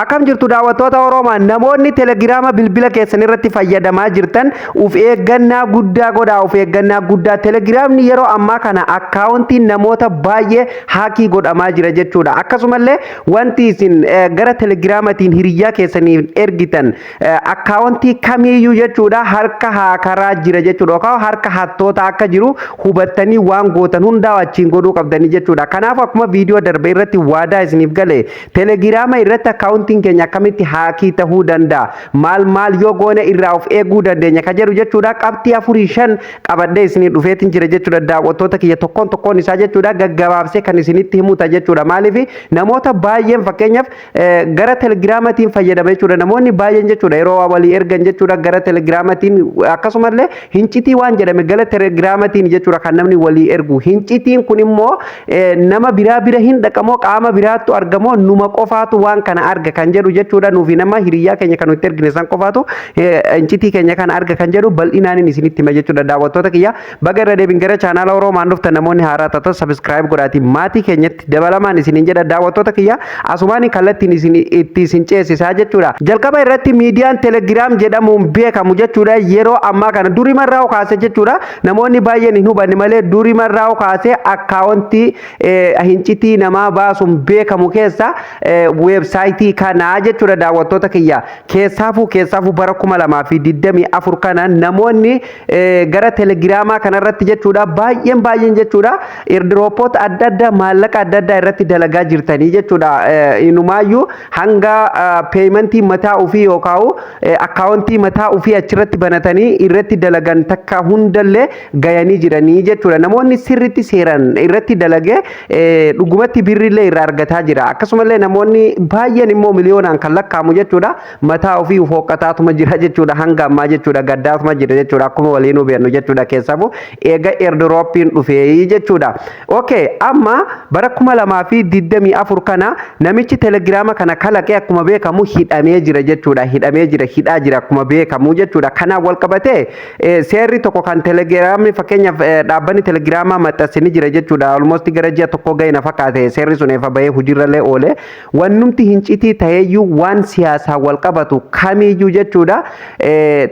Akkam jirtu, daawwattoota Oromoo? Namoonni Telegiraama bilbila keessan irratti fayyadamaa jirtan, uf eeggannaa guddaa godhaa, uf eeggannaa guddaa. Telegiraamni yeroo ammaa kana akkaawuntiin namoota baay'ee hack godhamaa jira jechuudha. Akkasumallee wanti isin gara Telegiraamatiin hiriyyaa keessaniif ergitan akkaawuntii kamiiyyuu jechuudha, harka hackeraa jira jechuudha, yookaan harka hattoota akka jiru hubattanii waan gootan hundaa achiin godhuu qabdanii jechuudha. Kanaaf akkuma viidiyoo darbe irratti waadaa isiniif gale, Telegiraama irratti akkaawuntiin keenya akkamitti hack tahuu danda'a, maal maal yoo goone irraa of eeguu dandeenya ka jedhu jechuudha, qabxii afurii shan qabadhee isinii dhufeetiin jira jechuudha. Daawwattoota kiyya, tokkoon tokkoon isaa jechuudha gaggabaabsee kan isinitti himuta jechuudha. Maaliif namoota baay'een fakkeenyaaf gara Telegiraamatiin fayyadama jechuudha. Namoonni baay'een jechuudha yeroo walii ergan jechuudha gara Telegiraamatiin, akkasumallee hincitii waan jedhame gara Telegiraamatiin jechuudha kan namni walii ergu. Hincitiin kun immoo nama biraa bira hin dhaqamoo, qaama biraattu argamoo, numa qofaatu waan kana arga kan jedhu jechuudha, nuufi nama hiriyyaa keenya kan nutti ergine san qofaatu hincitii keenya kana arga kan jedhu bal'inaan isinitti hima jechuudha. Daawwattoota kiyya, baga irra deebin gara chaanaala Oroomaan dhuftan. Namoonni haaraa taatan subscribe godhaatii maatii keenyatti dabalamaan isiniin jedha. Daawwattoota kiyya, asumaan kallattiin isin itti isin ceesisaa jechuudha. Jalqaba irratti miidiyaan Telegiraam jedhamuun beekamu jechuudha yeroo ammaa kana durimarraa kaase jechuudha, namoonni baay'een hin hubanne malee, durimarraa kaase akkaawuntii hincitii namaa baasuun beekamu keessa weebsaayitii kanaa jechuudha. Daawwattoota kiyya, keessaafuu bara 2024 kana namoonni gara Telegiraamaa kanarratti jechuudha baay'een baay'een jechuudha airdropoota adda addaa, maallaqa adda addaa irratti dalagaa jirtanii jechuudha. Inumaayyuu hanga paymentii mataa ofii yookaan akkaawuntii mataa ofii achirratti banatanii irratti dalagan takka hundallee gayanii jiranii jechuudha. Namoonni sirritti seeran irratti dalagee dhugumatti birrillee irraa argataa jira. Akkasumallee namoonni baay'een immoo miliyoonaan kan lakkaa'amu jechuudha mataa ofii fooqqataatuma jira jechuudha hanga ammaa jechuudha, gaddaatuma jira jechuudha, akkuma waliin hubannu jechuudha, keessaafu eega airdropiin dhufee jechuudha. Okay, amma bara 2024 kana namichi Telegiraama kana kalaqee akkuma beekamu hidhamee jira jechuudha. Hidhamee jira, hidhaa jira akkuma beekamu jechuudha. Kanaan wal qabatee seerri tokko kan Telegiraamni, fakkeenyaaf dhaabbanni Telegiraamaa maxxansanii jira jechuudha. Almost gara ji'a tokko ga'e na fakkaate seerri sun eefa bahee hojiirrallee oole. Wannumti hincitii ta'eeyyuu waan siyaasaa wal qabatu kamiiyyuu jechuudha.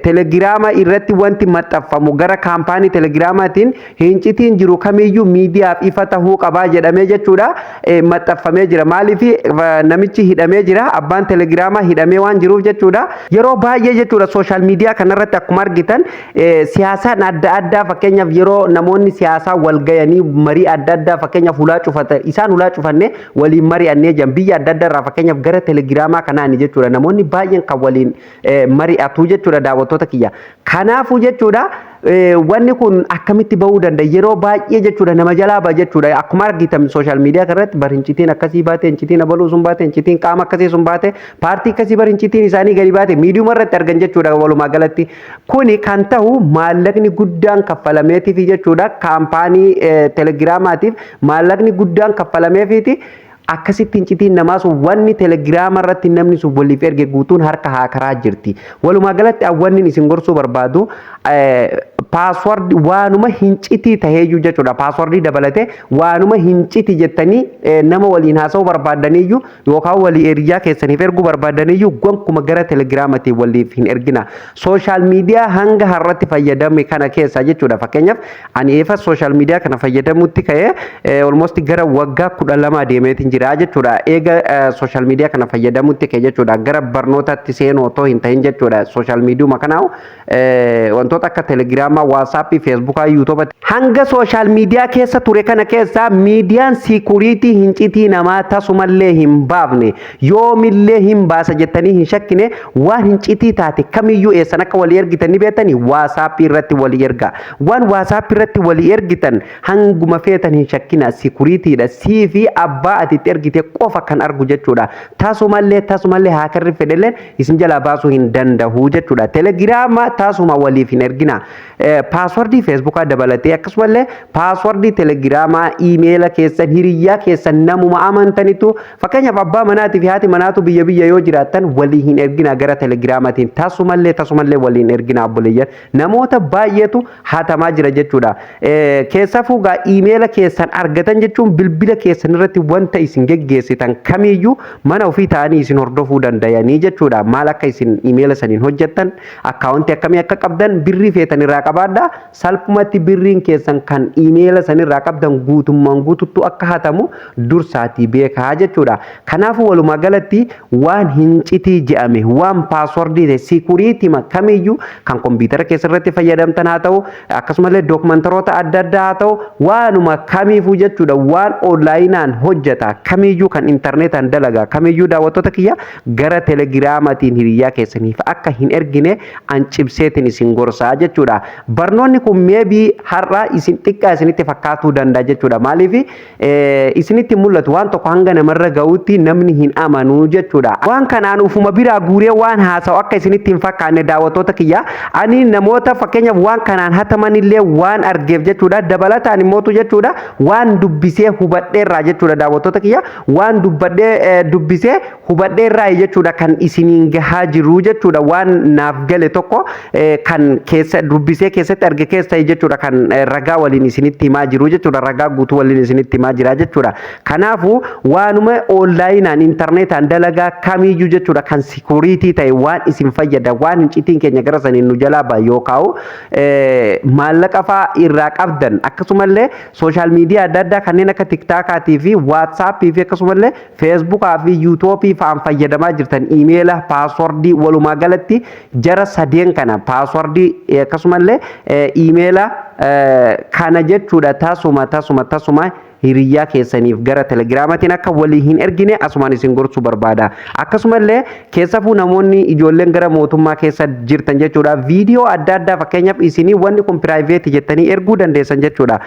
Telegiraama irratti wanti maxxanfamu gara kaampaanii Telegiraamaatiin hincitiin jiru kamiiyyuu miidiyaaf ifa tahuu qabaa jedhamee jechuudha maxxanfamee jira. Maaliif? Namichi hidhamee jira, abbaan Telegiraamaa hidhamee waan jiruuf jechuudha. Yeroo baay'ee jechuudha social media kanarratti akkuma argitan siyaasaan adda addaa, fakkeenyaaf yeroo namoonni siyaasaa wal gayanii marii adda addaa, fakkeenyaaf hulaa cufatan, isaan hulaa cufanne waliin mari'annee jiran, biyya adda addaa irraa fakkeenyaaf gara Telegiraamaa kanaani jechuudha namoonni baay'een kan waliin mari'atu jechuudha, daawwattoota kiyya. Kanaafuu jechuudha wanni kun akkamitti bahuu danda'a? Yeroo baay'ee jechuudha nama jalaa ba'a jechuudha. Akkuma argitan social media kanarratti bar hincitiin akkasii baate, hincitiin abaluu sun baate, hincitiin qaama akkasii sun baate, paartii akkasii bar hincitiin isaanii gadi baate, miidiyuma irratti argan jechuudha walumaa galatti. Kuni kan ta'u maallaqni guddaan kaffalameetiif jechuudha, kaampaanii Telegiraamaatiif maallaqni guddaan kaffalameefiiti. Akkasitti hincitiin namaa sun, wanni Telegiraama irratti namni sun waliif erge guutuun harka hackeraa jirti. Walumaa galatti wanni isin gorsuu barbaadu, password waanuma hincitii taheeyyuu jechuudha. Passwordii dabalatee waanuma hinciti jettanii nama waliin haasa'uu barbaadaniyyuu yookaan walii hiriyaa keessaniif erguu barbaadaniyyuu gonkuma gara Telegiraamatiin waliif hin ergina. Social media hanga har'atti fayyadame kana keessa jechuudha. Fakkeenyaaf ani eefa social media kana fayyadamutti ka'ee almost gara waggaa 12 deemeetiin jira jechuudha. Eega social media kana fayyadamutti ka'e jechuudha. Gara barnootatti seenuu otoo hin ta'in jechuudha. Social mediuma kanaa wantoota akka Telegiraamaa, WhatsAppii, Feesbuukaa, YouTubea hanga social media keessa ture kana keessa miidiyaan security hincitii namaa tasumallee hin baafne, yoomillee hin baasa jettanii hin shakkine, waan hincitii taate kamiyyuu eessan akka walii ergitan ni beektanii? WhatsAppii irratti walii erga. Waan WhatsAppii irratti walii ergitan hanguma feetan hin shakkina, securitydha. Sii fi abbaa ati itti ergite qofa kan argu jechuudha. Tasumallee tasumallee hackerri fedhelleen isin jalaa baasuu hin danda'u jechuudha. Telegiraama tasuma waliif hin ergina. Passwordii Feesbuukaa dabalatee, akkasumallee passwordii Telegiraamaa, iimeela keessan, hiriyyaa keessan, namuma amantanitu, fakkeenyaaf abbaa manaatii fi haati manaatu biyya biyya yoo jiraattan, walii hin ergina gara Telegiraamaatiin. Tasumallee tasumallee waliin ergina, obboleeyyan. Namoota baay'eetu hatamaa jira jechuudha. Keessaafuu gaa iimeela keessan argatan jechuun bilbila keessan irratti wanta isin isin geggeessitan kamiyyuu mana ofii ta'anii isin hordofuu danda'anii jechuudha. Maal akka isin imeela saniin hojjettan, akkaawuntii akkamii akka qabdan, birrii feetan irraa qabaadhaa, salphumatti birriin keessan kan imeela sanirraa qabdan guutummaan guututtu akka hatamu dursaatii beekaa jechuudha. Kanaafuu walumaa galatti waan hincitii je'ame, waan passwordii ta'e, security kamiyyuu kan kompiitara keessa irratti fayyadamtan haa ta'u, akkasumallee dookumantaroota adda addaa haa ta'u, waanuma kamiifuu jechuudha, waan onlineaan hojjeta kamiyyuu, kan intarneetaan dalagaa kamiyyuu, daawwattoota kiyya, gara telegiraamaatiin hiriyyaa keessaniif akka hin ergine an cibseetiin isin gorsaa jechuudha. Barnoonni kun maybe har'a isin xiqqaa isinitti fakkaatuu danda'a jechuudha. Maaliif isinitti mul'atu? Waan tokko hanga namarra ga'utti namni hin amanuu jechuudha. Waan kanaan ufuma biraa guuree waan haasa'u akka isinitti hin fakkaanne, daawwattoota kiyya, ani namoota fakkeenyaaf waan kanaan hatamanillee waan argeef jechuudha. Dabalataan immootu jechuudha, waan dubbisee hubadheerraa jechuudha, daawwattoota kiyya, waan dubbadhee dubbisee hubadheerraa jechuudha kan isiniin gahaa jiru jechuudha. Waan naaf gale tokko kan keessa dubbisee keessatti arge keessa jechuudha kan ragaa waliin isinitti himaa jiru jechuudha, ragaa guutuu waliin isinitti himaa jira jechuudha. Kanaafuu waanuma onlineaan intarneetaan dalagaa kamiyyuu jechuudha, kan security ta'e, waan isin fayyada, waan hincitiin keenya gara saniin nu jalaa ba'a yookaan maallaqa fa'aa irraa qabdan, akkasumallee social media adda addaa kanneen akka TikTokaatii fi WhatsAppii fi akkasumallee Facebookaa fi YouTubeii fa'aan fayyadamaa jirtan, iimeela, passwordii, walumaa galatti jara sadeen kana, passwordii akkasumallee iimeela kana jechuudha, tasuma tasuma tasuma hiriyyaa keessaniif gara telegiraamaatiin akka walii hin ergine asumaan isin gorsuu barbaada. Akkasumallee keessafuu namoonni ijoolleen gara mootummaa keessa jirtan jechuudha. Viidiyoo adda addaa, fakkeenyaaf isinii wanni kun private jettanii erguu dandeessan jechuudha.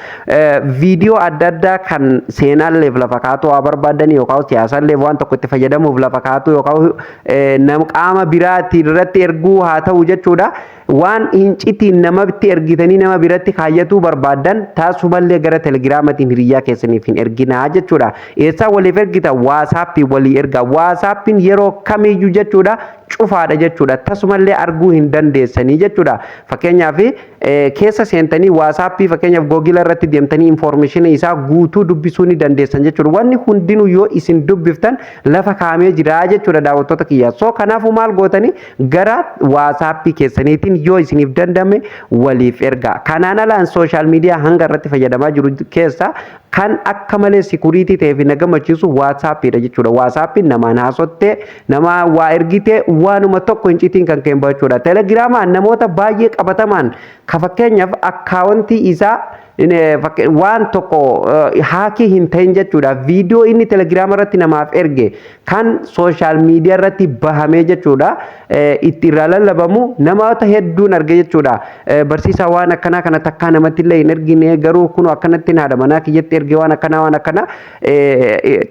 Viidiyoo adda addaa kan seenaalleef lafa kaa'atu haa barbaadan, yookaan siyaasaalleef waan tokko itti fayyadamuuf lafa kaa'atu, yookaan qaama biraatti irratti erguu haa ta'u jechuudha. Waan hincitiin namatti ergitanii nama biratti kaayyatuu barbaadan taasumallee gara telegiraamatiin hiriyyaa keessaniif hin erginaa jechuudha. Eessaa waliif ergita? WhatsAppii walii erga. WhatsAppiin yeroo kamiyyuu jechuudha cufaadha jechuudha. Tasumallee arguu hin dandeessanii jechuudha. Fakkeenyaaf keessa seentanii WhatsAppii, fakkeenyaaf Google irratti deemtanii informationii isaa guutuu dubbisuu ni dandeessan jechuudha. Wanni hundinuu yoo isin dubbiftan lafa kaa'amee jira jechuudha, daawwattoota kiyya. So kanaafuu maal gootanii? Gara WhatsAppii keessaniitiin yoo isiniif danda'ame waliif ergaa. Kanaan alaan social media hanga irratti fayyadamaa jiru keessa kan akka malee security ta'ee fi na gammachiisu WhatsAppiidha jechuudha. WhatsAppiin namaan haasottee, nama waa ergitee, waanuma tokko hincitiin kan kennu jechuudha. Telegiraamaan namoota baay'ee qabatamaan ka fakkeenyaaf akkaawuntii isaa waan tokko hackii hin ta'in jechuudha. Viidiyoo inni telegiraama irratti namaaf erge kan social media irratti bahamee jechuudha. Itti irraa lallabamu namoota hedduun arge jechuudha. Barsiisaa, waan akkanaa kana takkaa namatti illee hin ergine, garuu kun akkanatti haadha manaa kiyyatti ergee, waan akkanaa waan akkanaa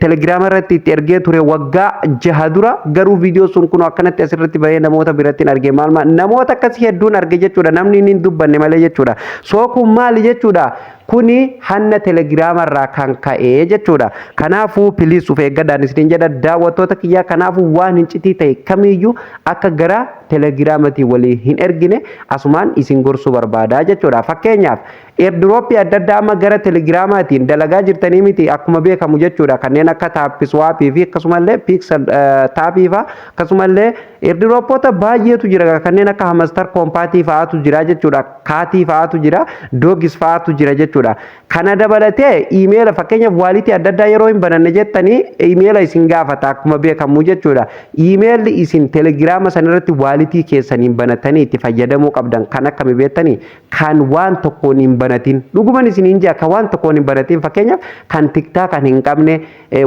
telegiraama irratti itti ergee ture waggaa 6 dura, garuu viidiyoo sun kun akkanatti asirratti bahee namoota biratti hin arge, maal maal namoota akkasii hedduun arge jechuudha, namni inni hin dubbanne malee jechuudha. So kun maali jechuudha? Kuni hanna telegiraama irraa kan ka'e jechuudha. Kanaafuu please of eeggadhaan isiniin jedha, daawwattoota kiyyaa. Kanaafuu waan hincitii ta'e kamiyyuu akka gara telegiraamatiin walii hin ergine asumaan isin gorsuu barbaada jechuudha. Fakkeenyaaf airdropii adda addaa amma gara telegiraamaatiin dalagaa jirtanii miti, akkuma beekamu jechuudha. Kanneen akka TapSwapii fi akkasumallee PixelTapii fa'a, akkasumallee airdropoota baay'eetu jira, kanneen akka Hamster Kombatii fa'aatu jira jechuudha. Kaatii fa'aatu jira, Dogs fa'aatu jira jechuudha. Kana dabalatee iimeela, fakkeenyaaf walletii adda addaa yeroo hin bananne jettanii iimeela isin gaafata akkuma beekamu jechuudha. Iimeelli isin telegiraama sanarratti walletii keessaniin banatanii itti fayyadamuu qabdan kan akkami beektanii? Kan waan tokkoon hin banatin, dhuguman isin hin jaa, kan waan tokkoon hin banatin, fakkeenyaaf kan TikTok kan hin qabne,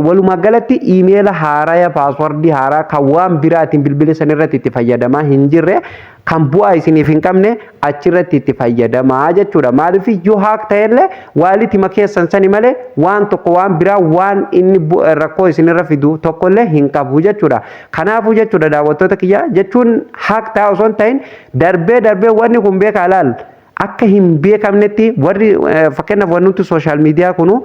walumaa galatti iimeela haaraya, passwordii haaraa kan waan biraatiin bilbila sanirratti itti fayyadamaa hin jirre, kan bu'aa isiniif hin qabne achirratti itti fayyadamaa jechuudha. Maaliif? Yoo hack ta'ellee walletima keessan sani malee waan tokko waan biraa waan inni rakkoo isinirra fidu tokkollee hin qabu jechuudha. Kanaafuu jechuudha, daawwattoota kiyya, jechuun hack ta'a osoo hin ta'in darbee darbee wanni kun beekaa laal akka hin beekamnetti warri fakkeenyaaf wanti nuti social media kunu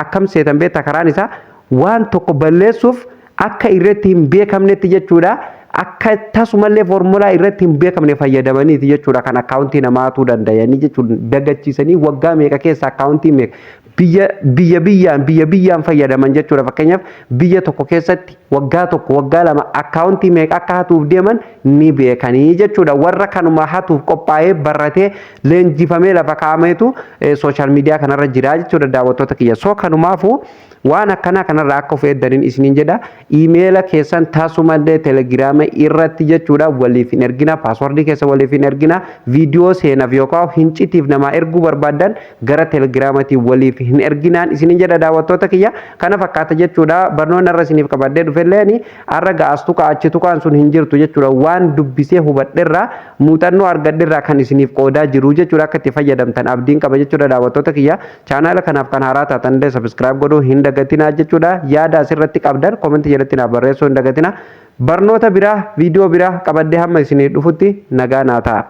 akkam seetan beektaa? Karaan isaa waan tokko balleessuuf akka irratti hin beekamnetti jechuudha. Akka tasumallee foormulaa irratti hin beekamne fayyadamaniiti jechuudha kan akkaawuntii namaa hatuu danda'anii jechuudha. Dagachiisanii waggaa meeqa keessa akkaawuntii meeqa biyya biyya biyyaan biyya biyyaan fayyadaman jechuudha. Fakkeenyaaf, biyya tokko keessatti waggaa 1, waggaa 2 akkaawuntii meeqa akka hatuuf deeman ni beekanii jechuudha. Warra kanuma hatuuf qophaa'ee, baratee, leenjifamee lafa kaa'ameetu social media kanarra jira jechuudha, daawwattoota kiyya. So kanumaafuu waan akkanaa kanarraa akka of eeddaniin isiniin jedha. Iimeela keessan tasumallee Telegiraama irratti jechuudha waliif hin ergina, paaswordii keessa waliif hin ergina. Viidiyoo seenaaf yookaan hincitiif namaa erguu barbaaddan gara Telegiraamatiin waliif hin erginaan isiniin jedha, daawwattoota kiyya. Kana fakkaata jechuudha. Barnoonni irra isiniif qabadhee dhufelleeni har'a ga'as tuqa achi tuqaan sun hin jirtu jechuudha. Waan dubbisee hubadherraa, muuxannoo argadherraa kan isiniif qoodaa jiru jechuudha. Akka itti fayyadamtan abdiin qaba jechuudha, daawwattoota kiyya. Chaanaala kanaaf kan haaraa taatan illee subscribe godhuu hin dagatinaa jechuudha. Yaada asirratti qabdan koomentii jalatti naaf barreessuu hin dagatinaa. Barnoota biraa, viidiyoo biraa qabadhee hamma isinii dhufutti nagaa naa ta'a.